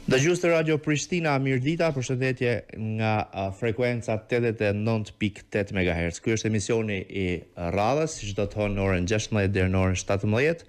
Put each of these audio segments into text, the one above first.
Dëgjues të Radio Prishtina, mirëdita, përshëndetje nga frekuenca 89.8 MHz. Ky është emisioni i radhës, si çdo të hënë në orën 16 deri në orën 17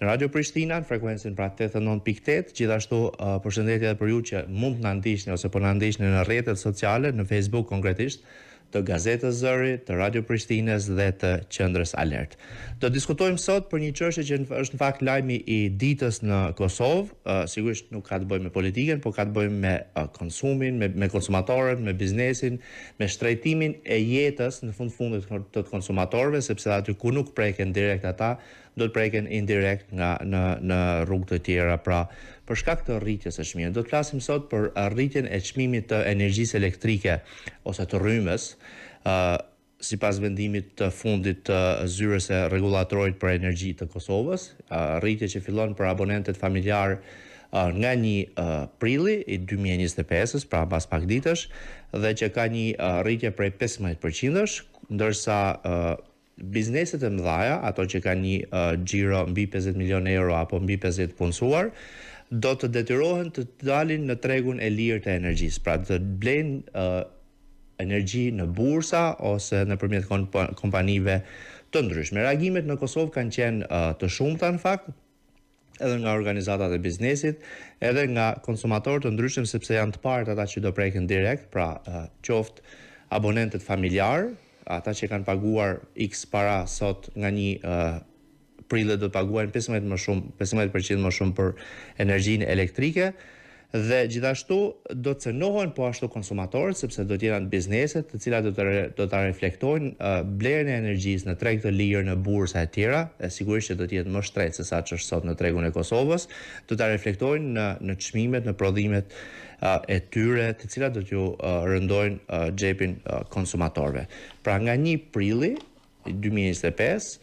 në Radio Prishtina, në frekuencën pra 89.8. Gjithashtu përshëndetje edhe për ju që mund të na ndiqni ose po na ndiqni në rrjetet sociale, në Facebook konkretisht, të Gazetës Zëri, të Radio Prishtinës dhe të Qendrës Alert. Do të diskutojmë sot për një çështje që është në fakt lajmi i ditës në Kosovë, sigurisht nuk ka të bëjë me politikën, por ka të bëjë me konsumin, me, me konsumatorët, me biznesin, me shtrejtimin e jetës në fund fundit të konsumatorëve, sepse aty ku nuk preken direkt ata, do të preken indirekt nga në në rrugë të tjera, pra për shkak të rritjes së çmimit. Do të flasim sot për rritjen e çmimit të energjisë elektrike ose të rrymës, ë sipas vendimit të fundit të Zyrës së Rregullatorit për Energji të Kosovës, rritje që fillon për abonentët familjarë nga 1 prilli i 2025-ës, pra mbas pak ditësh, dhe që ka një rritje prej 15%, ndërsa Bizneset e mëdha, ato që kanë një xhiro mbi 50 milionë euro apo mbi 50 punësuar, do të detyrohen të dalin në tregun e lirë të energjisë, pra të blejnë energji në bursa ose nëpërmjet kompanive të ndryshme. Reagimet në Kosovë kanë qenë të shumta në fakt, edhe nga organizatat e biznesit, edhe nga konsumatorë të ndryshëm sepse janë të parët ata që do preken direkt, pra qoftë abonentët familjarë, ata që kanë paguar X para sot nga një prilli do të paguajnë 15 më shumë, 15% më shumë për energjinë elektrike dhe gjithashtu do të cenohen po ashtu konsumatorët sepse do të jenë bizneset të cilat do të do ta reflektojnë uh, blerjen e energjisë në treg të lirë, në bursa e tjera, e sigurisht që do të jetë më shtrenjtë se sa ç'është sot në tregun e Kosovës, do ta reflektojnë në në çmimet, në prodhimet uh, e tyre, të cilat do t'ju uh, rëndojnë uh, xhepin uh, konsumatorëve. Pra nga 1 prilli 2025,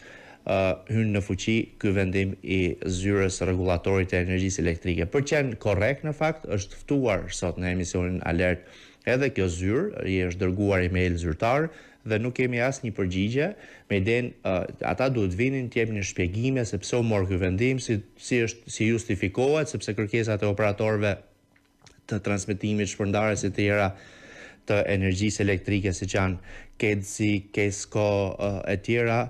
hyn në fuqi ky vendim i Zyrës së Rregullatorit të Energjisë Elektrike. Për të qenë korrekt në fakt, është ftuar sot në emisionin Alert edhe kjo zyrë, i është dërguar email zyrtar dhe nuk kemi asnjë përgjigje, me idenë ata duhet vinin të jepnin shpjegime se pse u mor ky vendim, si si është si justifikohet, sepse kërkesat e operatorëve të transmetimit, shpërndarjes e tjera të energjisë elektrike siç janë KEDS-i, KESCO e tjera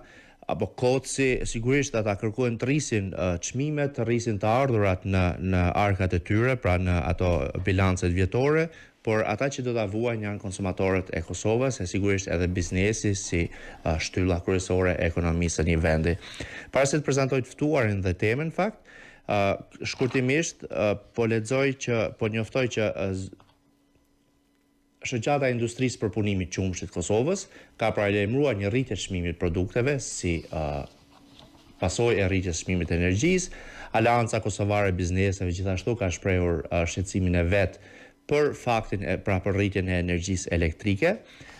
apo KOTS-i, sigurisht ata kërkojnë të rrisin çmimet, të rrisin të ardhurat në në arkat e tyre, pra në ato bilancet vjetore, por ata që do ta vuajnë janë konsumatorët e Kosovës e sigurisht edhe biznesi si shtylla kryesore e ekonomisë së një vendi. Para se të prezantoj të ftuarin dhe temën, në fakt, Shkurtimisht, po lexoj që po njoftoj që Shoqata e Industrisë së Përpunimit Qumështit të Kosovës ka paralajmëruar një rritje të çmimit të produkteve si pasojë e rritjes së çmimit të energjisë. Aleanca Kosovare e Bizneseve gjithashtu ka shprehur shqetësimin e vet për faktin e pra për rritjen e energjisë elektrike.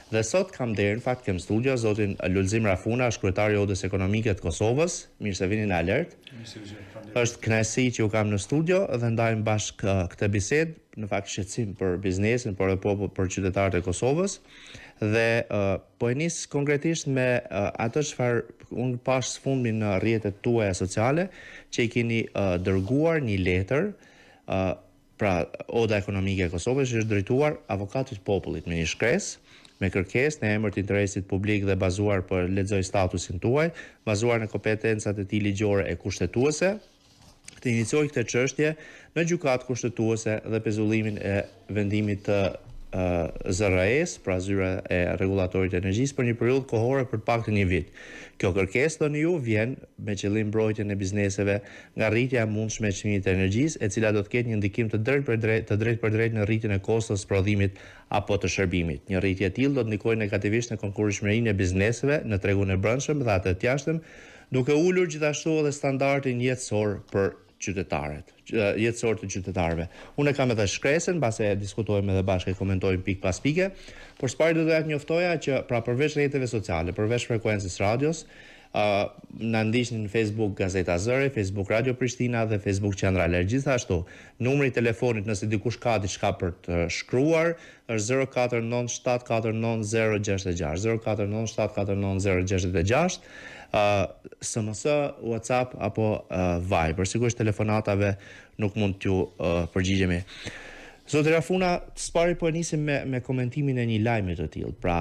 Dhe sot kam nderin, në fakt kem në studio zotin Lulzim Rafuna, është kryetar i Odës Ekonomike të Kosovës. Mirë se vini në Alert. Mirë se ju gjej. Faleminderit. Është kënaqësi që ju kam në studio dhe ndajmë bashkë këtë bisedë, në fakt shqetësim për biznesin, por edhe po për qytetarët e Kosovës. Dhe uh, po e nis konkretisht me uh, atë çfarë unë pashë së fundmi në rrjetet tuaja sociale, që i keni uh, dërguar një letër uh, Pra, Oda Ekonomike e Kosovës i është drejtuar Avokatit të Popullit me një shkresë, me kërkesë në emër të interesit publik dhe bazuar po lexoj statusin tuaj, bazuar në kompetencat e tij ligjore e kushtetuese, të iniciojë këtë çështje në Gjykatë Kushtetuese dhe pezullimin e vendimit të ZRRE-së, pra Zyra e Rregullatorit të Energjisë për një periudhë kohore për të paktën një vit. Kjo kërkesë, thoni ju, vjen me qëllim mbrojtjen e bizneseve nga rritja e mundshme e çmimit të energjisë, e cila do të ketë një ndikim të drejtpërdrejtë të drejtpërdrejtë në rritjen e kostos së prodhimit apo të shërbimit. Një rritje e tillë do të ndikojë negativisht në konkurrueshmërinë e bizneseve në tregun e brendshëm dhe atë të jashtëm, duke ulur gjithashtu edhe standardin jetësor për qytetarët, jetësor të qytetarëve. Unë e kam edhe shkresën, mbase e diskutojmë edhe bashkë e komentojmë pikë pas pike, por së pari do doja të njoftoja që pra përveç rrjeteve sociale, përveç frekuencës radios, Uh, na ndiqni në Facebook Gazeta Zëri, Facebook Radio Prishtina dhe Facebook Qendra Alert. Gjithashtu, numri i telefonit nëse dikush ka diçka për të shkruar është 049 749 066, 049 749 066, uh, SMS, WhatsApp apo uh, Viber. Sigurisht telefonatave nuk mund t'ju uh, përgjigjemi. Zoti Rafuna, së pari po e nisim me me komentimin e një lajmi të tillë. Pra,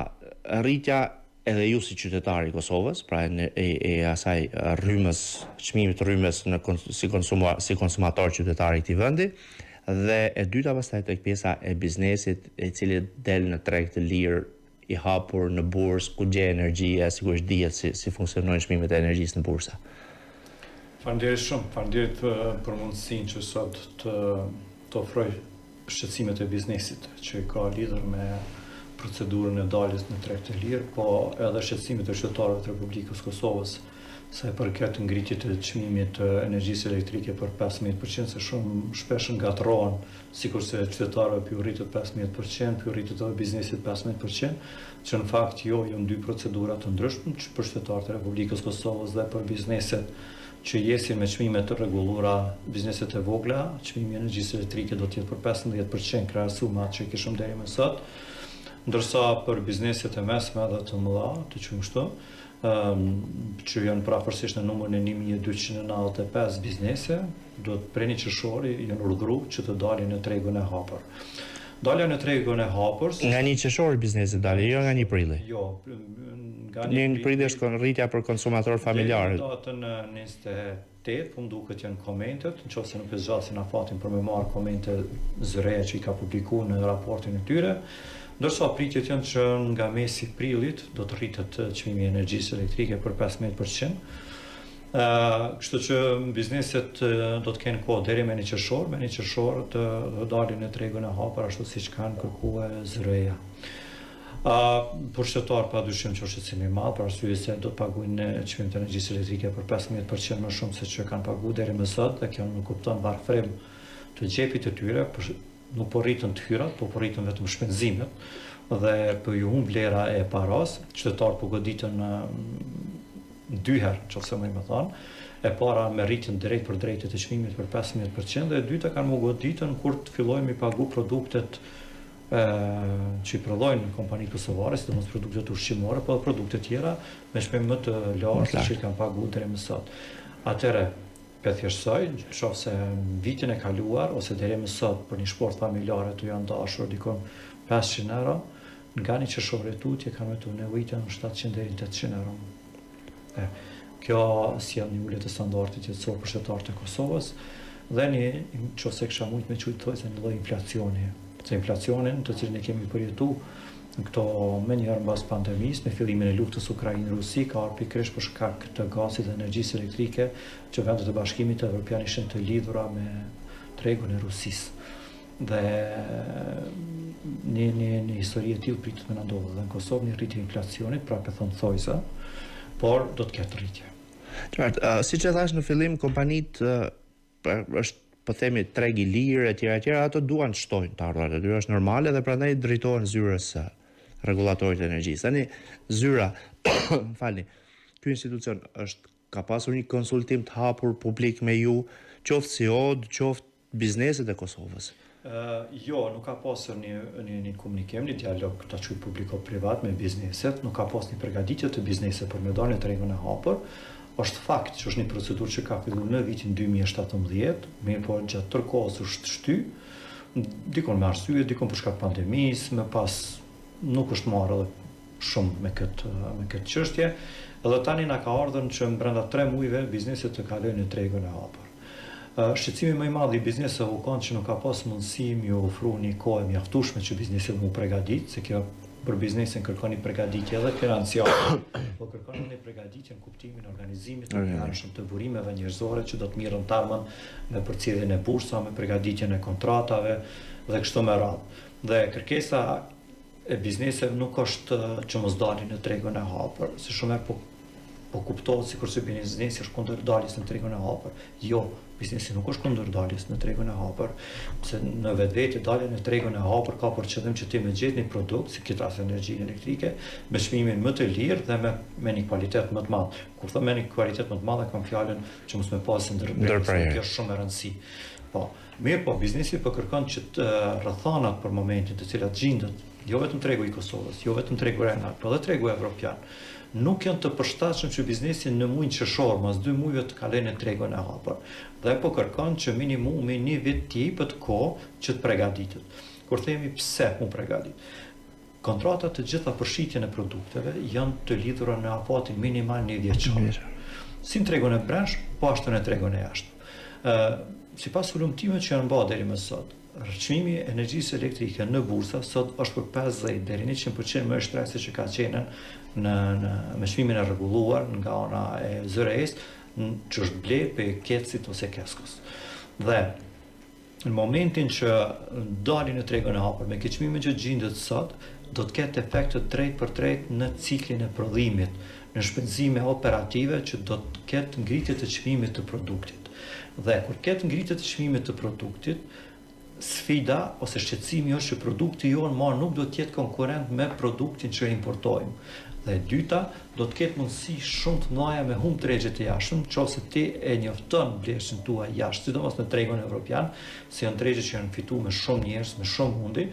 rritja edhe ju si qytetar i Kosovës, pra e, e, e asaj rrymës, çmimit të rrymës në si konsuma, si konsumator qytetar i këtij vendi, dhe e dyta pastaj tek pjesa e biznesit, i cili del në treg të lirë, i hapur në bursë, ku gjen energjia, sigurisht dihet si si funksionojnë çmimet e energjisë në bursa. Faleminderit shumë, faleminderit për mundësinë që sot të të ofroj shqetësimet e biznesit që ka lidhur me procedurën e daljes në treg të lirë, po edhe shqetësimet e qytetarëve të Republikës Kosovës sa i përket ngritjes të çmimit të energjisë elektrike për 15%, se shumë shpesh ngatërrohen, sikurse qytetarëve po ju rritet 15%, po ju rritet edhe biznesit 15%, që në fakt jo, janë dy procedura të ndryshme që për qytetarët e Republikës Kosovës dhe për bizneset që jesin me çmime të rregullura, bizneset e vogla, çmimi i energjisë elektrike do të jetë për 15% krahasuar me atë që kishim deri më sot. Ndërsa për bizneset e mesme dhe të mëdha, të quajmë kështu, që janë përafërsisht në numrin e 1295 biznese, do të prej një qershori janë urdhru që të dalin në tregun e hapur. Dalja në tregun e hapur... Nga një qershori bizneset dalin, jo nga një prilli. Jo, nga një prilli. Një është rritja për konsumator familjar. Deri në datën 28, po më duket janë komentet, në qoftë se nuk e zgjasin afatin për me marrë komente ZRRE që i ka publiku në raportin e tyre, ndërsa pritjet janë që nga mesi i prillit do të rritet çmimi i energjisë elektrike për 15%. Kështu që bizneset do të kenë kohë deri me një qershor, me një qershor të, të dalin në tregun e hapur ashtu siç kanë kërkuar ZRRE-ja. Uh, për qytetarë pa dyshim që është shqetësim i madh, për arsye se do të paguajnë çmim të energjisë elektrike për 15% më shumë se që kanë paguar deri më sot dhe kjo nënkupton varfërim të xhepit të tyre, për, nuk po rriten të hyrat, po po rriten vetëm shpenzimet dhe po ju humb vlera e parasë, qytetarët po goditen dy herë, qoftë se muj me thonë, e para me rritjen drejtpërdrejtë të çmimit për 15% dhe e dyta kanë mu goditën kur të fillojmë i pagu produktet e, që i prodhojnë kompanitë kosovare, sidomos produktet ushqimore, po edhe produkte tjera me çmim më të lartë që i kanë pagu deri më sot. Atëherë, Po e thjeshtësoj, në qoftë se vitin e kaluar ose deri më sot për një shportë familjare t'u janë dashur dikun 500 euro, nga një qershor e tutje kanë me t'u nevojiten 700 deri në 800 euro. E, kjo sjell një ulje të standardit jetësor për qytetarët e Kosovës dhe një, në qoftë se kisha mujt me qujtë thojse një lloj inflacioni, se inflacionin të cilin e kemi përjetu në këto menjëherë mbas pandemisë, me fillimin e luftës Ukrainë-Rusi, ka ardhur pikërisht për shkak të gazit dhe energjisë elektrike që vendet e Bashkimit Evropian ishin të lidhura me tregun e Rusisë. Dhe një, një, një histori e tillë pritet me na ndodhë dhe në Kosovë një rritje e inflacionit, prapë e them thojza, por do të ketë rritje. Qartë, uh, siç e thash në fillim, kompanitë uh, është po themi treg i lirë etj etj, ato duan të shtojnë të ardhurat e tyre, është normale dhe prandaj drejtohen zyrës së rregullatorit të energjisë. Tani zyra, më falni, ky institucion është ka pasur një konsultim të hapur publik me ju, qoftë si odë, qoftë bizneset e Kosovës. Uh, jo, nuk ka pasur një, një, një komunikim, një dialog ta quaj publiko-privat me bizneset, nuk ka pasur një përgatitje të bizneset për me dalë në tregun e hapur. Është fakt që është një procedurë që ka filluar në vitin 2017, mirëpo gjatë tërë kohës është shty, dikun me arsye, dikun për shkak pandemisë, më pas nuk është marrë edhe shumë me këtë me këtë çështje, edhe tani na ka ardhur që brenda 3 muajve bizneset të kalojnë në tregun e hapur. Shqetësimi më i madh i bizneseve u kanë që nuk ka pas mundësi me ju ofru një kohë e mjaftueshme që bizneset me u pregadit, se kjo për biznesin kërkon një pregaditje edhe financiare, po kërkon edhe një pregaditje në kuptimin e organizimit të brendshëm të burimeve njerëzore që do të merren t'ardhmen me përcjelljen e bursave, me pregaditjen e kontratave dhe kështu me radhë. Dhe kërkesa e bizneseve nuk është që mos dalin në tregun e hapur, se shumë herë po po kuptohet sikurse biznesi është kundër daljes në tregun e hapur. Jo, Biznesi nuk është kundër daljes në tregun e hapur, se në vetvete dalja në tregun e hapur ka për qëllim që ti me gjetë një produkt, si këtë rast energjinë elektrike, me çmimin më të lirë dhe me me një kualitet më të madh. Kur them me një kualitet më të madh, e kam fjalën që mos me pasë ndërprerje, kjo është shumë e rëndësi. Po, mirëpo, biznesi po kërkon që të rrethanat për momentin të cilat gjindet, jo vetëm tregu i Kosovës, jo vetëm tregu rajonal, po edhe tregu evropian, nuk janë të përshtatshëm që biznesi në muajin qershor, mas dy muajve të kalojë në tregun e hapur. Dhe po kërkon që minimumi një vit t'i jepet kohë që të pregaditet. Kur themi pse mu pregadit? Kontratat të gjitha për shitjen e produkteve janë të lidhura në afatin minimal një vjeçar. Si në tregun e brendshëm, po ashtu në tregun e jashtëm. Ë, sipas hulumtimeve që janë bërë deri më sot, Çmimi i energjisë elektrike në bursa sot është për 50 deri 100% më i shtrenjtë se që ka qenë në në me çmimin e rregulluar nga ana e ZRE-s, që është ble prej KEDS-it ose KESCO-s. Dhe në momentin që dalin në tregun e hapur me këtë çmimin që gjindet sot, do të ketë efekt të drejtpërdrejtë në ciklin e prodhimit, në shpenzime operative që do të ketë ngritje të çmimit të produktit. Dhe kur ketë ngritje të çmimit të produktit, sfida ose shqetësimi është që produkti jonë ma nuk do të jetë konkurrent me produktin që importojmë. Dhe e dyta, do të ketë mundësi shumë të mëdha me humb tregjet e jashtëm, nëse ti e njofton blerësin tuaj jashtë, sidomos në tregun evropian, se janë tregje që janë fituar me shumë njerëz, me shumë mundi,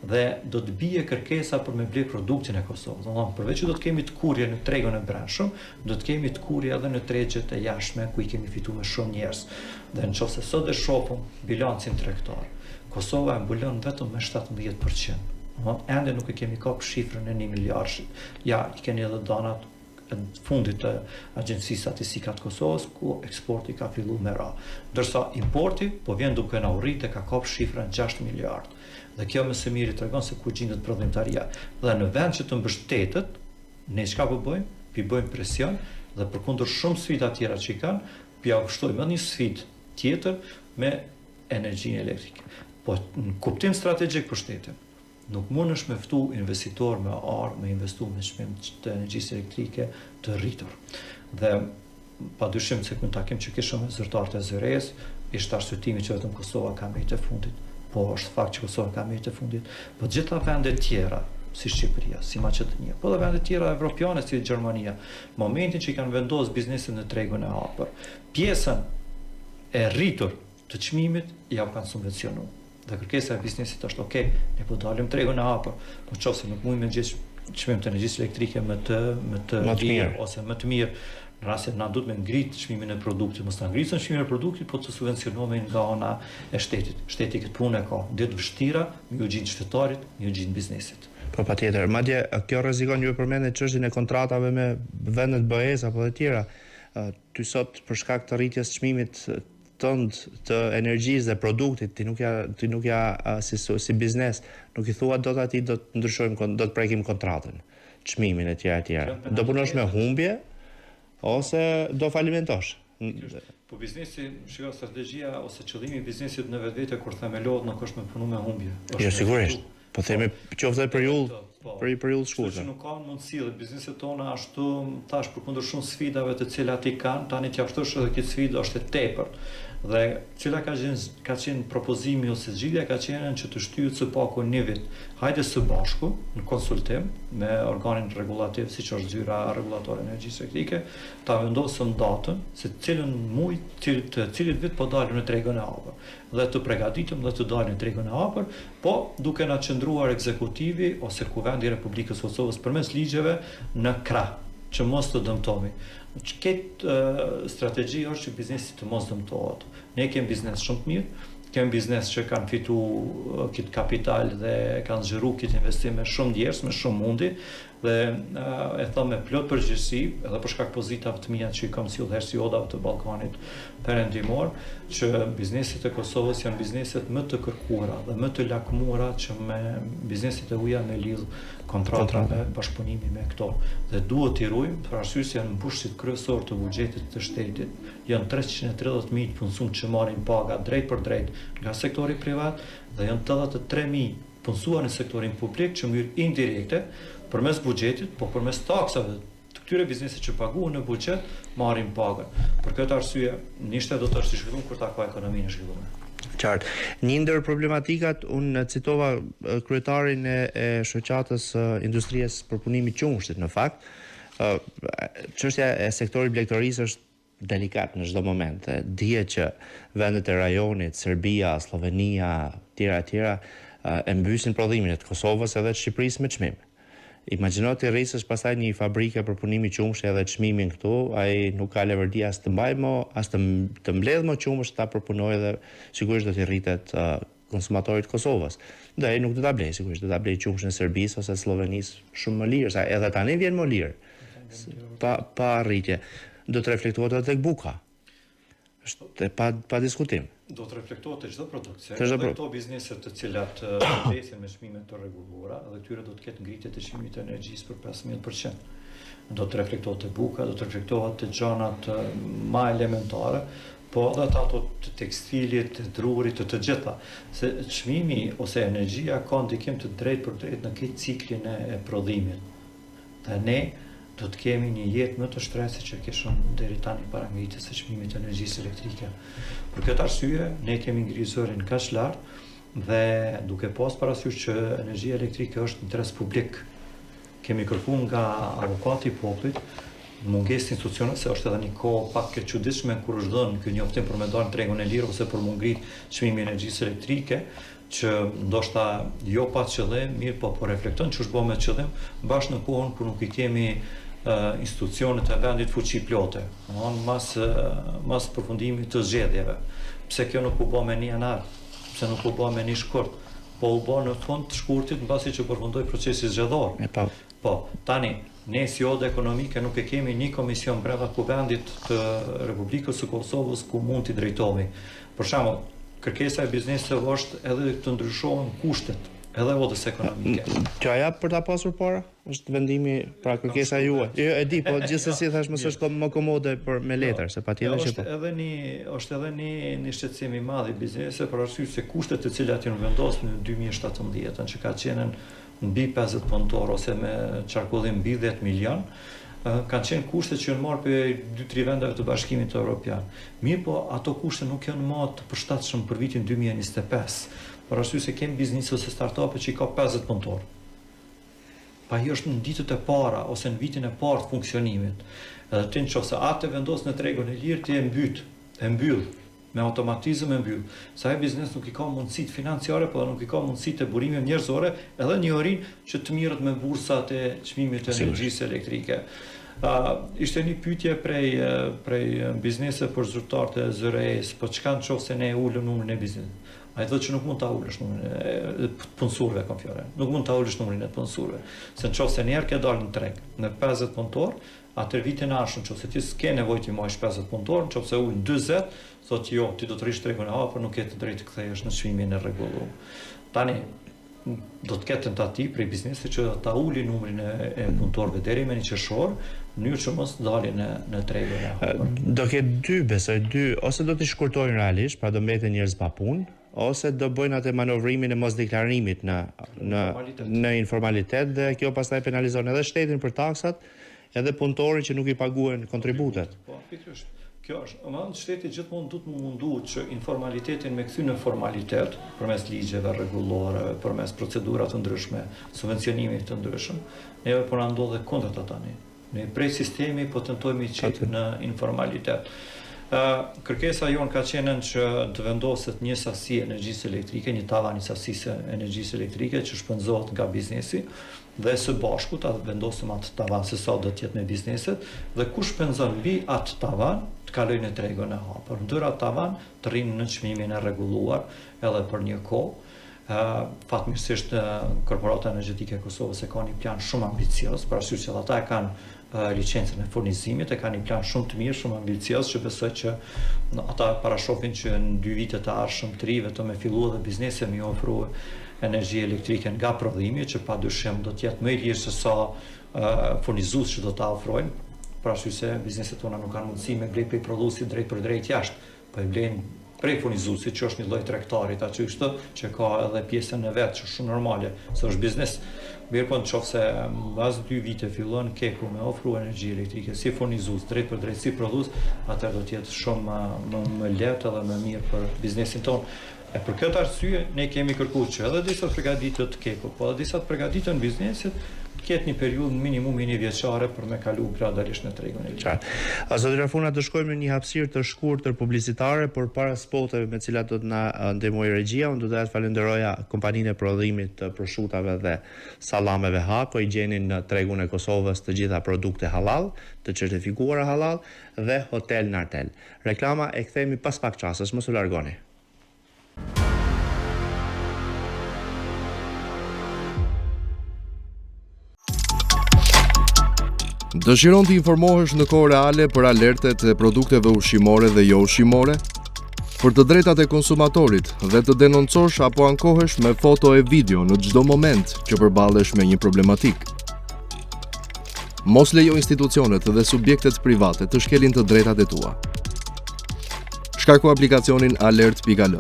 dhe do të bie kërkesa për me ble produktin e Kosovës. Domethënë, përveç që do të kemi tkurrje në tregun e brendshëm, do të kemi tkurrje edhe në tregjet e jashtme ku i kemi fituar me shumë njerëz. Dhe në qoftë se sot e shohim bilancin tregtar, Kosova e mbulon vetëm me 17%. Domethënë, ende nuk e kemi kap shifrën e 1 miliardshit. Ja, i keni edhe dhanat e fundit të Agjencisë Statistika të Kosovës, ku eksporti ka fillu me ra. Ndërsa importi po vjen duke na u rrit dhe ka kap shifrën 6 miliard. Dhe kjo më së miri tregon se ku gjindet prodhimtaria. Dhe në vend që të mbështetet, ne çka po bëjmë? Po i bëjmë presion dhe përkundër shumë sfida tjera që i kanë, po ja shtojmë edhe një sfidë tjetër me energjinë elektrike. Po në kuptim strategjik për shtetin, nuk mundesh me ftu investitor me ardhë me investu me çmim të energjisë elektrike të rritur. Dhe pa dyshim se në takim që kishëm me zyrtarët e ZRE-s, ishte arsyetimi që vetëm Kosova ka mbetë e fundit. Po është fakt që Kosova ka mbetë e fundit, po gjitha vendet tjera, si Shqipëria, si Maqedonia, po edhe vendet tjera evropiane si Gjermania, momentin që i kanë vendosur biznesin në tregun e hapur, pjesën e rritur të çmimit ja u kanë subvencionu. Dhe kërkesa e biznesit është ok, ne po dalim tregun e hapur, po qoftë se nuk mund me gjetë çmim të energjisë elektrike më të më të më të mirë ose më të mirë në rast se na duhet me ngrit çmimin e produktit, mos ta ngrisim çmimin e produktit, po të subvencionohemi nga ana e shtetit. Shteti këtë punë e ka. Ditë të vështira, me ju gjind qytetarit, me ju gjind biznesit. Po patjetër. Madje kjo rrezikon ju e përmendët çështjen e kontratave me vendet BE-s apo të tjera. Ty sot për shkak të rritjes çmimit tënd të energjisë dhe produktit, ti nuk ja ti nuk ja si si biznes, nuk i thua dot atij do të ndryshojmë do të prekim kontratën, çmimin etj etj. Do punosh me humbje ose do falimentosh. Po biznesi, shiko strategjia ose qëllimi i biznesit në vetvete kur themelohet nuk është me punu me humbje. Është jo, sigurisht. Po themi qoftë edhe periudhë, po, për një periudhë të shkurtër. Kështu që nuk ka mundësi dhe bizneset tona ashtu tash përkundër shumë sfidave të cilat i kanë, tani t'ia shtosh edhe këtë sfidë është e tepërt. Dhe cila ka qenë ka qenë propozimi ose zgjidhja ka qenë që të shtyhet së paku një vit. Hajde së bashku në konsultim me organin rregullativ, siç është zyra rregullatore e energjisë elektrike, ta vendosëm datën se cilën muaj të cilit vit po dalim në tregun e hapur. dhe të pregaditëm dhe të dalim në tregun e hapur, po duke na qëndruar ekzekutivi ose Kuvendi i Republikës së Kosovës përmes ligjeve në krah, që mos të dëmtohemi. Këtë strategji është që biznesi të mos dëmtohet. Ne kemi biznes shumë të mirë, kemi biznes që kanë fitu këtë kapital dhe kanë zgjeru këtë investim me shumë djersë, me shumë mundi, Dhe e them me plot përgjegjësi, edhe për shkak pozitave të mia që i kam si udhëheqës i odave të Ballkanit Perëndimor, që bizneset e Kosovës janë bizneset më të kërkuara dhe më të lakmuara që me bizneset e huaja me lidh kontrata me bashkëpunimi me këto. Dhe duhet t'i ruajmë, për arsye se janë mbushësit kryesor të buxhetit të shtetit. Janë 330.000 të punësuar që marrin paga drejtpërdrejt nga sektori privat dhe janë 83.000 punësuar në sektorin publik që në mënyrë indirekte, përmes buxhetit, po përmes taksave të Këtyre bizneseve që paguhen në buxhet marrin pagën. Për këtë arsye, një shtet do të është i zhvilluar kur ta ka ekonominë e zhvilluar. Qartë. Një ndër problematikat, unë citova kryetarin e, e shoqatës së industrisë së përpunimit qumështit në fakt, çështja e sektorit blegtorisë është delikat në çdo moment dhe dihet që vendet e rajonit, Serbia, Sllovenia, tjera e tjera, e mbysin prodhimin e të Kosovës edhe të Shqipërisë me çmim. Imagjino t'i rrisësh pastaj një fabrike përpunimi qumështi edhe çmimin këtu, ai nuk ka leverdi as të mbajë mo, as të të mbledhë mo qumësht ta përpunojë dhe sigurisht do t'i rritet konsumatorit të Kosovës. Dhe ai nuk do ta blejë, sigurisht do ta blejë qumështin e Serbisë ose Sllovenisë shumë më lirë, sa edhe tani vjen më lirë. Pa pa rritje. Do të reflektohet edhe tek buka. Është pa pa diskutim. Do të reflektohet te çdo produkt, se edhe këto biznese të cilat mbesin me çmime të rregulluara, edhe këtyre do të ketë ngritje të çmimit të energjisë për 15%. Do të reflektohet te buka, do të reflektohet te gjanat ma elementare, po edhe te ato të tekstilit, të drurit, të të gjitha. Se çmimi ose energjia ka ndikim të drejtpërdrejtë në këtë ciklin e, e prodhimit. Dhe ne do të kemi një jetë më të shtrenjtë se që kishim deri tani para ngritjes së çmimit të energjisë elektrike. Për këtë arsye, ne kemi ngritur zërin kaq lart dhe duke pas parasysh që energjia elektrike është interes publik, kemi kërkuar nga avokati i popullit në mungesë institucioneve, se është edhe një kohë pak e çuditshme kur është dhënë ky njoftim për me dalë në tregun e lirë ose për m'u ngrit çmimi i energjisë elektrike, që ndoshta jo pa qëllim, mirëpo po reflekton që është bo me qëllim, bash në kohën kur nuk i kemi institucionet e vendit fuqiplote, domethënë mas, mas përfundimit të zgjedhjeve. Pse kjo nuk u bo me një janar, pse nuk u bo me një shkurt, po u bo në fund të shkurtit mbasi që përfundoi procesi zgjedhor. E po. Po, tani, ne si odë ekonomike nuk e kemi një komision brenda Kuvendit të Republikës së Kosovës ku mund t'i drejtohemi. Për shembull, kërkesa e bizneseve është edhe të ndryshohen kushtet edhe odës ekonomike. T'ja jap për ta pasur para? Është vendimi, pra kërkesa juaj. Jo, e di, po gjithsesi thash mos është më komode për me letër, se patjetër që po. Është edhe një është edhe një një shqetësim i madh i bizneseve për arsye se kushtet të cilat janë vendosur në 2017-ën që ka qenë mbi 50 punëtorë ose me qarkullim mbi 10 milion, kanë qenë kushte që janë marrë prej 2-3 vendeve të Bashkimit Evropian. Mirëpo, ato kushte nuk janë më të përshtatshëm për vitin 2025, për arsye se kemi biznese ose startupe që i ka 50 punëtorë. Pa ai është në ditët e para ose në vitin e parë të funksionimit. Edhe ti në qoftë se atë e vendos në tregun e lirë, ti e mbyt, e mbyll, me automatizëm e mbyll. Se ai biznes nuk i ka mundësitë financiare, po edhe nuk i ka mundësitë e burimeve njerëzore, edhe njohurinë që të merret me bursat e çmimit të energjisë elektrike. Uh, ishte një pyetje prej prej bizneseve për zyrtarët e ZRE-s, po çka në qoftë se ne e ulëm numrin e biznesit? Ai thotë që nuk mund ta ulësh numrin e të punësuarve, kam fjalën. Nuk mund ta ulësh numrin e të punësuarve. Se në qoftë se një herë ke dalë në treg me 50 punëtor, Atëherë vitin e ardhshëm, nëse ti s'ke nevojë t'i mbajsh 50 punëtorë, nëse ul 40, thotë jo, ti do të rrish tregun e hapur, nuk ke të drejtë të kthehesh në çmimin e rregulluar. Tani do të ketë tentativë prej biznesit që ta uli numrin e, e punëtorëve deri me një qershor, në mënyrë që mos dalin në në tregun e hapur. Do ketë dy, besoj, dy, ose do t'i shkurtojnë realisht, pra do mbeten njerëz pa punë, ose do bëjnë atë manovrimin e mosdeklarimit në në në informalitet dhe kjo pastaj penalizon edhe shtetin për taksat, edhe punëtorin që nuk i paguhen kontributet. Po, pikërisht. Kjo është, domethënë shteti gjithmonë duhet mu mundu që informalitetin me kthy në formalitet përmes ligjeve, rregulloreve, përmes procedurave të ndryshme, subvencionimit të ndryshëm. Neve po na ndodh e kundërta tani. Ne prej sistemi po tentojmë me i qit në informalitet. Ë kërkesa jonë ka qenë që të vendoset një sasi energjisë elektrike, një tavan i sasisë së energjisë elektrike që shpenzohet nga biznesi dhe së bashku ta vendosim atë tavan se sa do të jetë me bizneset dhe kush shpenzon mbi atë tavan të kalojë në tregun e hapur. Ndër atë tavan të rrinë në çmimin e rregulluar edhe për një kohë. Fatmirësisht Korporata Energjetike e Kosovës e ka një plan shumë ambicioz, për arsye që edhe ata e kanë licencën e furnizimit, e kanë një plan shumë të mirë, shumë ambicioz që besoj që ata parashohin që në dy vite të ardhshëm, tri vetëm me fillu edhe biznese me ofru energji elektrike nga prodhimi, që pa dyshim do të jetë më i lirë se sa furnizues që do ta ofrojnë, për arsye se bizneset tona nuk kanë mundësi me ble prej prodhuesit drejtpërdrejt jashtë, Po e blejnë prej furnizuesit që është një lloj tregtari ta quaj kështu, që ka edhe pjesën e vet, që është shumë normale, se është biznes. Mirëpo në qoftë se mbas dy vite fillon KEK-u me ofru energji elektrike si furnizues, drejtpërdrejt si prodhues, atëherë do të jetë shumë më më më lehtë edhe më mirë për biznesin tonë. E për këtë arsye ne kemi kërkuar që edhe derisa të përgatitet KEK-u, po edhe derisa të përgatiten bizneset, të ketë një periudhë minimumi një vjeçare për me kalu gradualisht në tregun e lirë. Qartë. Zoti Rafuna, do shkojmë në një hapësirë të shkurtër publicitare, por para spoteve me të cilat do të na ndihmojë regjia, unë do doja të falenderoja kompaninë e prodhimit të proshutave dhe sallameve Hako, i gjeni në tregun e Kosovës të gjitha produkte hallall, të certifikuara hallall dhe Hotel Nartel. Reklama e kthehemi pas pak çastesh, mos u largoni. Dëshiron të informohesh në kohë reale për alertet e produkteve ushqimore dhe jo ushqimore? Për të drejtat e konsumatorit dhe të denoncosh apo ankohesh me foto e video në çdo moment që përballesh me një problematikë. Mos lejo institucionet dhe subjektet private të shkelin të drejtat e tua. Shkarko aplikacionin alert.al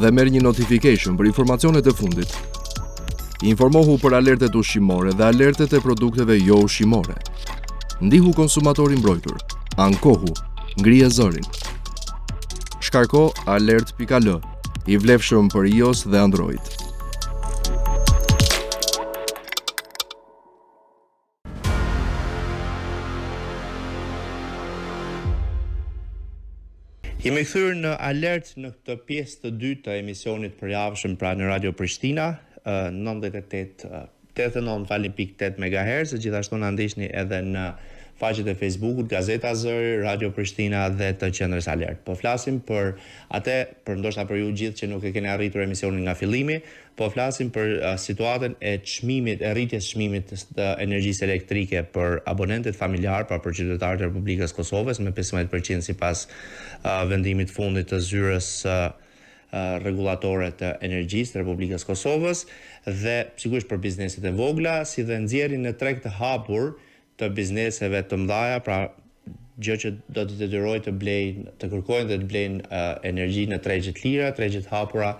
dhe merr një notification për informacionet e fundit. Informohu për alertet ushqimore dhe alertet e produkteve jo ushqimore. Ndihu konsumator i mbrojtur. Ankohu, ngrije zërin. Shkarko alert.al, i vlefshëm për iOS dhe Android. Jemi kthyer në alert në këtë pjesë të dytë të emisionit përjavshëm pra në Radio Prishtina, 98 89 falni pikë 8 MHz, gjithashtu na ndiqni edhe në faqet e Facebookut, Gazeta Zëri, Radio Prishtina dhe të Qendrës Alert. Po flasim për atë, për ndoshta për ju gjithë që nuk e keni arritur emisionin nga fillimi, Po flasim për situatën e çmimit, e rritjes së çmimit të energjisë elektrike për abonentët familjarë, pra për qytetarët e Republikës së Kosovës me 15% sipas vendimit të fundit të zyrës rregullatore të energjisë të Republikës së Kosovës dhe sigurisht për bizneset e vogla, si dhe nxjerrjen në treg të hapur të bizneseve të mëdha, pra gjë që do t'i detyrojë të blejnë, të kërkojnë dhe të blejnë energji në tregje të lira, tregje të hapura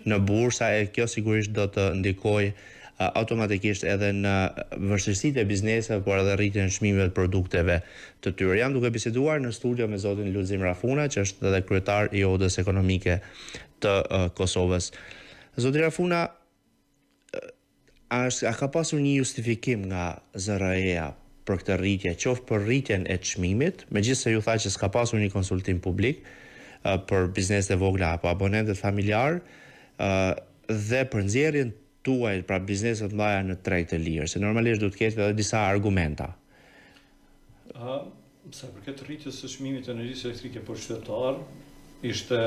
në bursa e kjo sigurisht do të ndikojë automatikisht edhe në vështirësitë e bizneseve, por edhe rritjen e çmimeve të produkteve të tyre. Jam duke biseduar në studio me zotin Lulzim Rafuna, që është edhe kryetar i Odës Ekonomike të Kosovës. Zoti Rafuna, A është, a ka pasur një justifikim nga ZRRE-ja për këtë rritje, qoftë për rritjen e çmimit, megjithëse ju tha që s'ka pasur një konsultim publik për bizneset e vogla apo abonentët familjarë, dhe për nxjerrjen tuaj, pra bizneset të mëdha në treg të lirë, se normalisht duhet të ketë edhe disa argumenta. Ë, sa i përket rritjes së çmimit të energjisë elektrike për qytetarë, ishte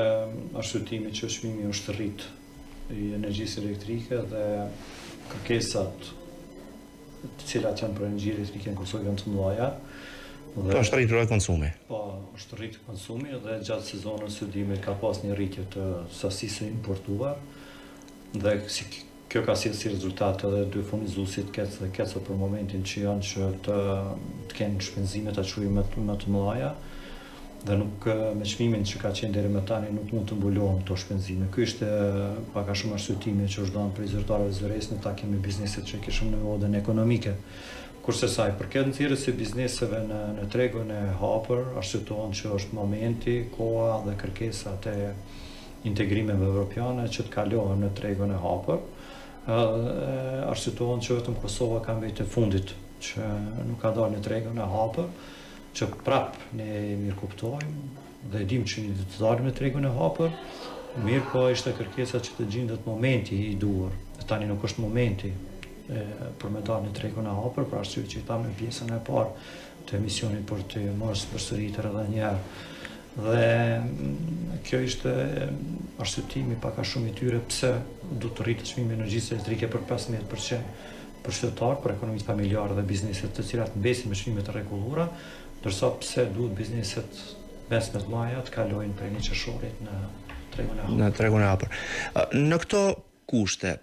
arsyetimi që çmimi është rrit i energjisë elektrike dhe kërkesat të cilat janë për energji elektrike në Kosovë janë të mëdha. Dhe, po është rritur edhe konsumi. Po, është rritur konsumi dhe gjatë sezonës së dimrit ka pas një rritje të sasisë së importuar dhe si Kjo ka sjellë si rezultat edhe dy furnizuesit KEDS dhe KESCO për momentin që janë që të të kenë shpenzime ta quajmë më të më të mëdha dhe nuk me çmimin që ka qenë deri më tani nuk mund të mbulohen këto shpenzime. Ky ishte pak a shumë arsyetimi që është dhënë prej zyrtarëve ZRRE-së në takim me bizneset që kishim në odën ekonomike. Kurse sa i përket nxjerrjes së bizneseve në në tregun e hapur, arsyetohen që është momenti, koha dhe kërkesat e integrimeve evropiane që të kalohen në tregun e hapur, edhe arsyetohen që vetëm Kosova ka mbetë e fundit që nuk ka dalë në tregun e hapur, që prap ne e mirëkuptojmë dhe e dimë që një ditë të dalim në tregun e hapur, mirëpo ishte kërkesa që të gjindet momenti i duhur. E tani nuk është momenti e, për me dalë në tregun e hapur, për arsye që i thamë në pjesën e parë të emisionit për të mos përsëritur edhe një herë. Dhe mm, kjo ishte arsyetimi pak a shumë i tyre pse do të rritet çmimi i energjisë elektrike për 15% për qytetarë, për ekonomitë familjare dhe bizneset të cilat mbesin me çmime të rregulluara, ndërsa pse duhet bizneset mesme të mëdha të kalojnë prej një qershorit në tregun e hapur. Në tregun e hapur. Në këto kushte,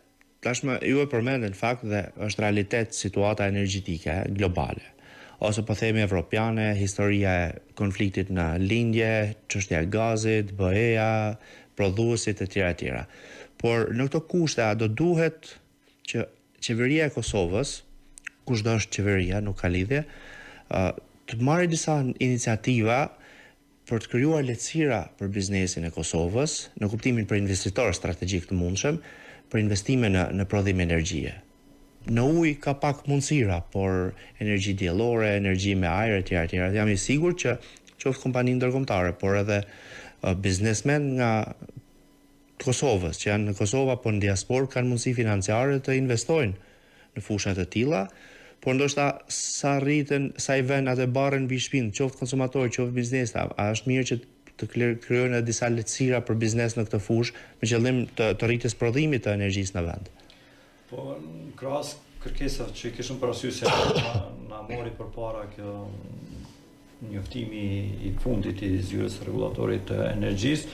Tashmë ju e përmendët në fakt dhe është realitet situata energjetike globale ose po themi evropiane, historia e konfliktit në lindje, çështja e gazit, BE-ja, prodhuesit etj etj. Por në këto kushte a do duhet që. qeveria e Kosovës, kushdo është qeveria, nuk ka lidhje, të marrë disa iniciativa për të krijuar lehtësira për biznesin e Kosovës, në kuptimin për investitorë strategjikë të mundshëm, për investime në në prodhim energjie. Në ujë ka pak mundësira, por energji diellore, energji me ajër etj etj. Jam i sigurt që qoftë kompani ndërkombëtare, por edhe biznesmenë nga të Kosovës, që janë në Kosovë apo në diasporë kanë mundësi financiare të investojnë në fusha të tilla, por ndoshta sa rriten, sa i vënë atë barrën mbi shpinë, qoftë konsumatori, qoftë biznesi, a, a është mirë që të krijojnë edhe disa lehtësira për biznes në këtë fushë me qëllim të, të rritjes prodhimit të energjisë në vend? Po, krahas kërkesave që i kishim parasysh se na, na mori përpara kjo njoftimi i fundit i zyrës së rregullatorit të energjisë,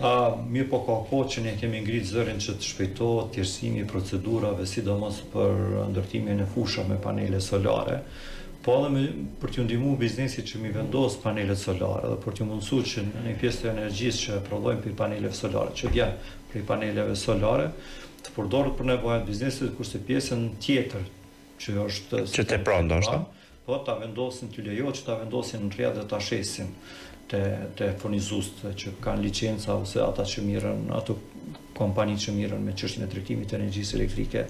uh, mirëpo ka kohë që ne kemi ngrit zërin që të shpejtohet thjeshtësimi i procedurave, sidomos për ndërtimin e fushave me panele solare, po edhe me, për t'ju ndihmu biznesit që mi vendos panelet solare dhe për t'ju mundësu që një pjesë të energjisë që e prodhojmë prej paneleve solare, që vjen prej paneleve solare, të përdoret për nevojat e biznesit, kurse pjesën tjetër që është që tepron ndoshta, po ta vendosin, t'ju lejohet që ta vendosin në rrjet dhe ta shesin te te furnizuesit që kanë licenca ose ata që mirren, ato kompani që mirren me çështjen e tregtimit të energjisë elektrike.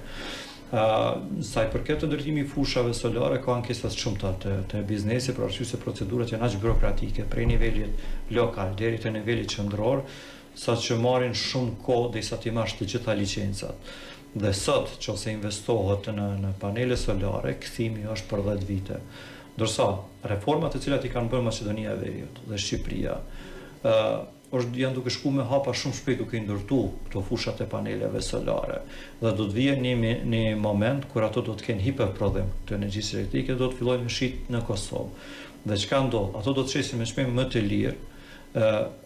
Uh, sa i përket të ndërtimit fushave solare, ka ankesa të shumta te, te biznesi, për arsye se procedurat janë aq birokratike, prej nivelit lokal deri te niveli qendror, sa që marrin shumë kohë derisa t'i marrësh të gjitha licencat. Dhe sot, qofse investohet në në panele solare, kthimi është për 10 vite. Ndërsa, reformat të cilat i kanë bërë Maqedonia e Veriut dhe Shqipëria, ë është janë duke shku me hapa shumë shpejt duke i ndërtu këto fushat e paneleve solare. Dhe do të vijë një një moment kur ato do të kenë hiperprodhim të energjisë elektrike do të fillojnë me shit në Kosovë. Dhe çka ndodh? Ato do të shesin me çmim më të lirë,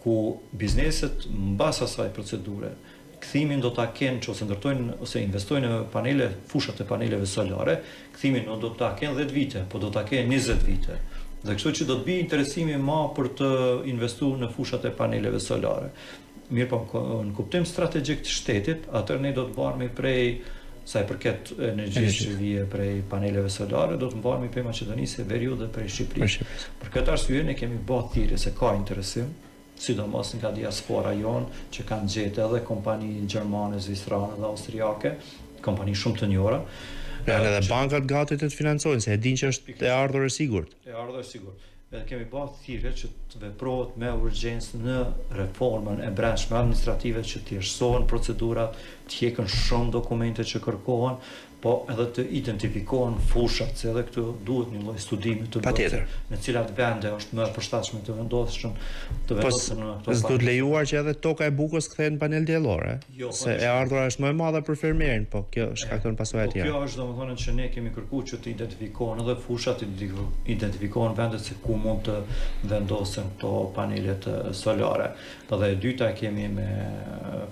ku bizneset mbas asaj procedure kthimin do ta kenë nëse ndërtojnë ose investojnë në panele, fushat e paneleve solare, kthimin nuk do ta kenë 10 vite, po do ta kenë 20 vite. Dhe kështu që do të bijë interesimi ma për të investu në fushat e paneleve solare. Mirëpo, në kuptim strategjik të shtetit, atëherë ne do të varemi prej sa i përket energjisë që vije prej paneleve solare, do të varemi prej Maqedonisë së Veriut dhe prej Shqipërisë. Për këtë arsye ne kemi bë thirrje se ka interesim, sidomos nga diaspora jonë, që kanë gjetë edhe kompani gjermane, zvicerane dhe austriake, kompani shumë të njohura. Janë edhe bankat gati të të financojnë, se e dinë që është e ardhur e sigurt. E ardhur e sigurt. Edhe kemi bë thirrje që të veprohet me urgjencë në reformën e brendshme administrative që të thjeshtësohen procedurat, të hjeken shumë dokumente që kërkohen, po edhe të identifikohen fushat, se edhe këtu duhet një lloj studimi të bëhet në cilat vende është më e përshtatshme të vendosen të po, vendosen në këto. Po s'duhet lejuar që edhe toka e bukës kthehet në panel diellore, jo, se e ardhura është më e madhe për fermerin, po kjo shkakton pasoja po, tjera. Po kjo është domethënë që ne kemi kërkuar që të identifikohen edhe fushat, të identifikohen vendet se ku mund të vendosen këto panelet solare. Dhe e dyta e kemi me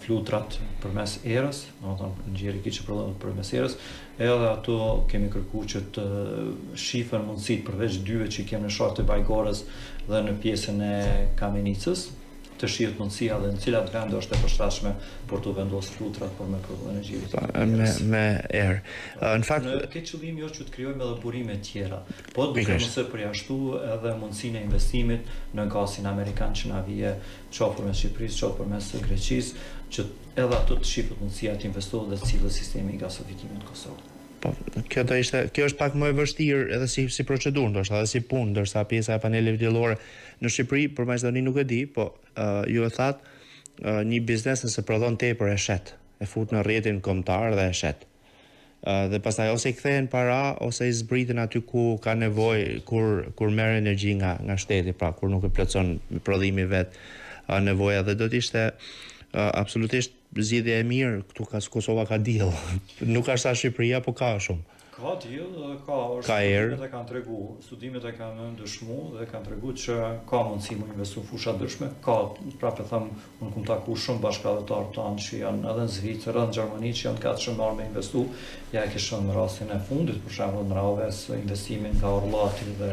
flutrat përmes erës, domethënë energjia elektrike që prodhohet përmes erës, edhe ato kemi kërku që të shifen mundësitë përveç dyve që i kemi në Sharr të Bajgorës dhe në pjesën e Kamenicës, të shihet mundësia dhe në cilat vende është e përshtatshme për të vendosur flutrat për me prodhu energji elektrike. Me me erë. Në fakt në këtë qëllimi është që të krijojmë edhe burime tjera. Po duke mos e përjashtu edhe mundësinë e investimit në gazin amerikan që na vije qoftë përmes Shqipërisë, qoftë përmes Greqisë, që edhe ato të shifet mundësia të investohet dhe të sillet sistemi i gasofikimit në Kosovë. Po, kjo do ishte, kjo është pak më e vështirë edhe si si procedurë, ndoshta edhe si punë, ndërsa pjesa e paneleve diellore në Shqipëri, për Maqedoni nuk e di, po uh, ju e thatë, uh, një biznes nëse prodhon tepër e shet, e fut në rrjetin kombëtar dhe e shet. Uh, dhe pastaj ose i kthehen para ose i zbriten aty ku ka nevojë kur kur merr energji nga nga shteti, pra kur nuk e plotëson prodhimi vet uh, nevoja dhe do të ishte uh, absolutisht zgjidhje e mirë, këtu ka Kosova ka diell. Nuk ka sa Shqipëria, po ka shumë. Ka diell dhe ka është ka erë. Studimet e kanë tregu, studimet e kanë dëshmu dhe kanë tregu që ka mundësi mu investu në fusha ndryshme, ka, prapë e them, Unë kum taku shumë bashkatdhetarë tanë që janë edhe në Zvicër edhe në Gjermani që janë të gatshëm me ardhë me investu, ja e kishëm rastin e fundit, për shembull në Rahovec investimin nga Orllati dhe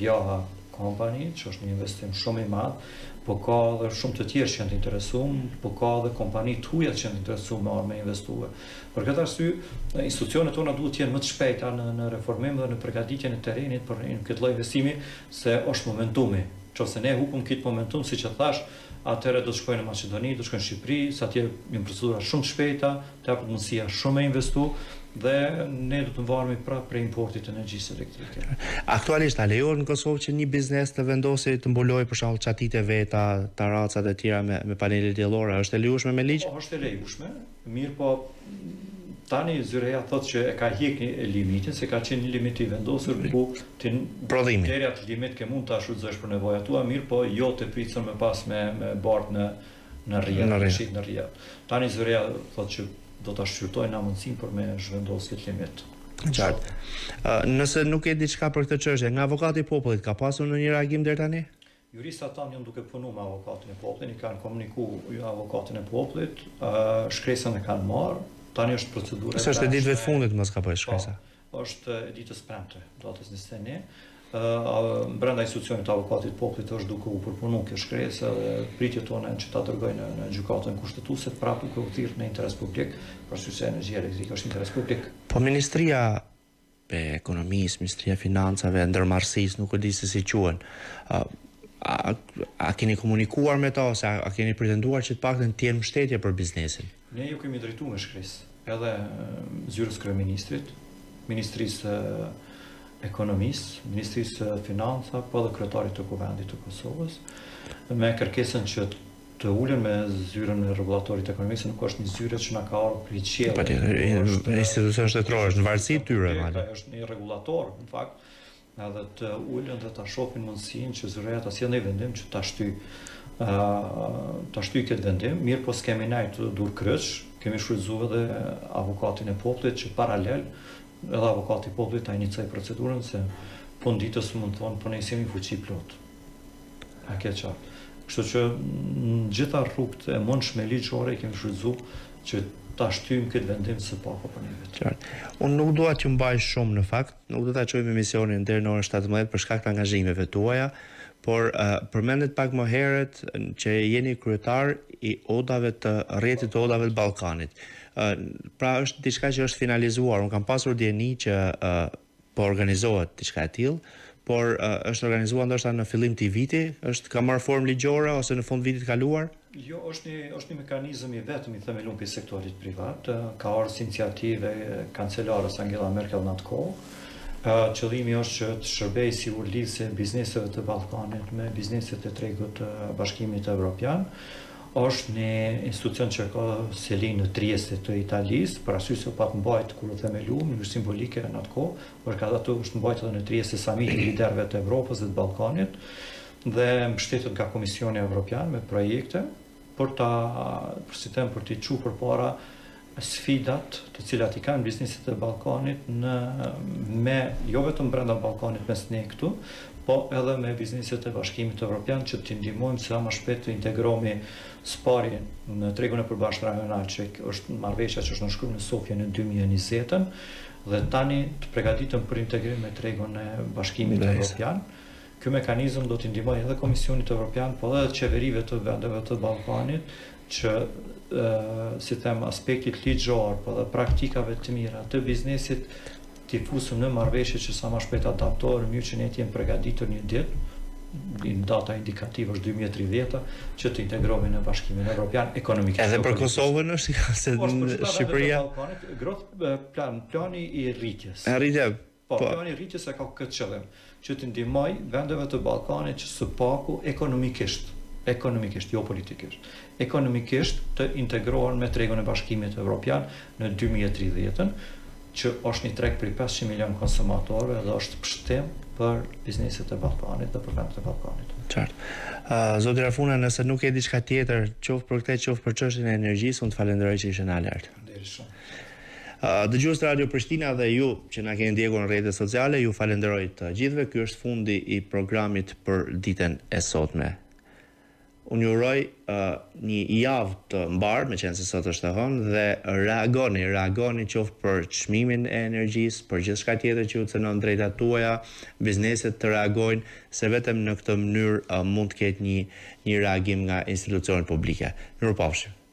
Jaha. Company, që është një investim shumë i madh, po ka edhe shumë të tjerë që janë të interesum, po ka edhe kompani të huaja që janë të interesum me ardhë me investue. Për këtë arsye, institucionet tona duhet të jenë më të shpejta në në reformim dhe në përgatitjen e terrenit për këtë lloj investimi, se është momentumi. Qoftë se ne hupëm këtë momentum, siç e thash, atëherë do të shkojnë në Maqedoni, do të shkojnë në Shqipëri, se atje janë procedura shumë të shpejta, të jepet mundësia shumë me investu dhe ne do të varemi prapë prej importit të energjisë elektrike. Aktualisht a lejohet në Kosovë që një biznes të vendosë të mbulojë për shembull çatitë e veta, tarracat e tjera me me panele diellore, është e lejueshme me ligj? Po, është e lejueshme, mirëpo tani ZRRE-ja thotë që e ka hjek një limitin, se ka qenë një limit i vendosur ku ti Prodhimi. deri atë limit ke mund ta shfrytëzosh për nevojat tua, mirëpo jo tepricën me pas me me bart në në rrjet, në rrjet. në rrjet. Tani ZRRE-ja thotë që do ta shqyrtojnë na mundësinë për me zhvendos këtë limit. Qartë. Nëse nuk e diçka për këtë çështje, nga avokati i popullit ka pasur ndonjë reagim deri tani? Juristat tanë janë duke punu me avokatin e popullit, i kanë komuniku jo avokatin e popullit, shkresën e kanë marrë, tani është procedura e Është e ditëve të fundit mos gaboj shkresa. Po, është e ditës premte, datës 21. Brenda institucionit të avokatit të popullit është duke u përpunu kjo shkresë dhe pritjet tona janë që ta dërgojnë në, në gjykatën kushtetuese, prapë duke u thirrë në interes publik, për arsye se energjia elektrike është interes publik. Po Ministria e Ekonomisë, Ministria e Financave, Ndërmarrësisë, nuk e di se si quhen. A, a, a keni komunikuar me ta ose a, a keni pretenduar që të paktën të jenë mbështetje për biznesin? Ne ju kemi drejtu me shkresë edhe zyrës kryeministrit, Ministrisë së Ekonomisë, Ministrisë së Financave, po edhe kryetarit të Kuvendit të Kosovës, me kërkesën që të ulen me zyrën e rregullatorit të ekonomisë, nuk është një zyrë që na ka ardhur prej qiellit. Patjetër, institucion shtetëror është në varësi të tyre, madje. Është një rregullator, në fakt, edhe të ulen dhe ta shohin mundësinë që ZRRE-ja ta sjellë një vendim që ta shty ta shty këtë vendim, mirëpo s'kemi nejt durkryq, kemi shfrytëzu edhe avokatin e popullit që paralel edhe avokati i popullit ta iniciojë procedurën se fund ditës mund të thonë po ne s'jemi fuqiplot. A ke qartë. Kështu që në gjitha rrugët e mundshme ligjore i kemi shfrytëzu që ta shtyjmë këtë vendim së paku për një vit. Qartë. Unë nuk dua t'ju mbaj shumë në fakt, nuk do ta çojmë emisionin deri në orën 17 për shkak të angazhimeve tuaja, por uh, përmendet pak më herët që jeni kryetar i odave të rrjetit të odave të Ballkanit. Uh, pra është diçka që është finalizuar. Unë kam pasur dijeni që uh, po organizohet diçka e tillë, por uh, është organizuar ndoshta në fillim të viti, është ka marrë formë ligjore ose në fund vitit të kaluar? Jo, është një është një mekanizëm i vetëm i themeluar prej sektorit privat, ka ardhur si iniciativë e kancelares Angela Merkel në atë kohë. Qëllimi është që të shërbejë si urë lidhëse bizneseve të Ballkanit me bizneset e tregut të Bashkimit Evropian. Është një institucion që ka selinë në Trieste të Italisë, për arsye se u pat mbajt kur u themelu në mënyrë simbolike në atë kohë, por ka aty është mbajt edhe në Trieste samiti i liderëve të Evropës dhe të Ballkanit dhe mbështetet nga Komisioni Evropian me projekte për ta, për si them, për t'i çu përpara sfidat të cilat i kanë bizneset e Ballkanit në me jo vetëm brenda Ballkanit mes ne këtu, po edhe me bizneset e Bashkimit Evropian që t'i ndihmojmë sa më shpejt të integrohemi së pari në tregun e përbashkët rajonal që është marrëveshja që është nënshkruar në Sofje në 2020-ën dhe tani të përgatiten për integrim me tregun e Bashkimit Evropian. Ky mekanizëm do t'i ndihmojë edhe Komisionit Evropian, po edhe qeverive të vendeve të Ballkanit që si them aspektit ligjor, po edhe praktikave të mira të biznesit t'i fusim në marrëveshje që sa më shpejt adaptohen në mënyrë që ne të jemi përgatitur një ditë data indikative është 2030 që të integrohemi në Bashkimin Evropian ekonomikisht. Edhe për Kosovën është se po, në Shqipëria. Growth plan, plani i rritjes. E rritja Po, po, plani i rritjes e ka këtë qëllim, që të ndihmojë vendeve të Ballkanit që së paku ekonomikisht, ekonomikisht, jo politikisht, ekonomikisht të integrohen me tregun e Bashkimit Evropian në 2030-ën, që është një treg prej 500 milion konsumatorëve dhe është pështim për bizneset e Ballkanit dhe për vendet e Ballkanit. Qartë. Uh, Zoti Rafuna, nëse nuk ke diçka tjetër, qoftë për këtë, qoftë për çështjen e energjisë, unë të falenderoj që ishe në Alert. Faleminderit shumë. Dëgjues të Radio Prishtina dhe ju që na keni ndjekur në rrjetet sociale, ju falenderoj të gjithëve. Ky është fundi i programit për ditën e sotme. Unë ju uroj uh, një javë të mbarë, meqenëse sot është e hënë, dhe reagoni, reagoni qoftë për çmimin e energjisë, për gjithçka tjetër që ju cënon drejtat tuaja, bizneset të reagojnë, se vetëm në këtë mënyrë uh, mund të ketë një, një reagim nga institucionet publike. Mirupafshim.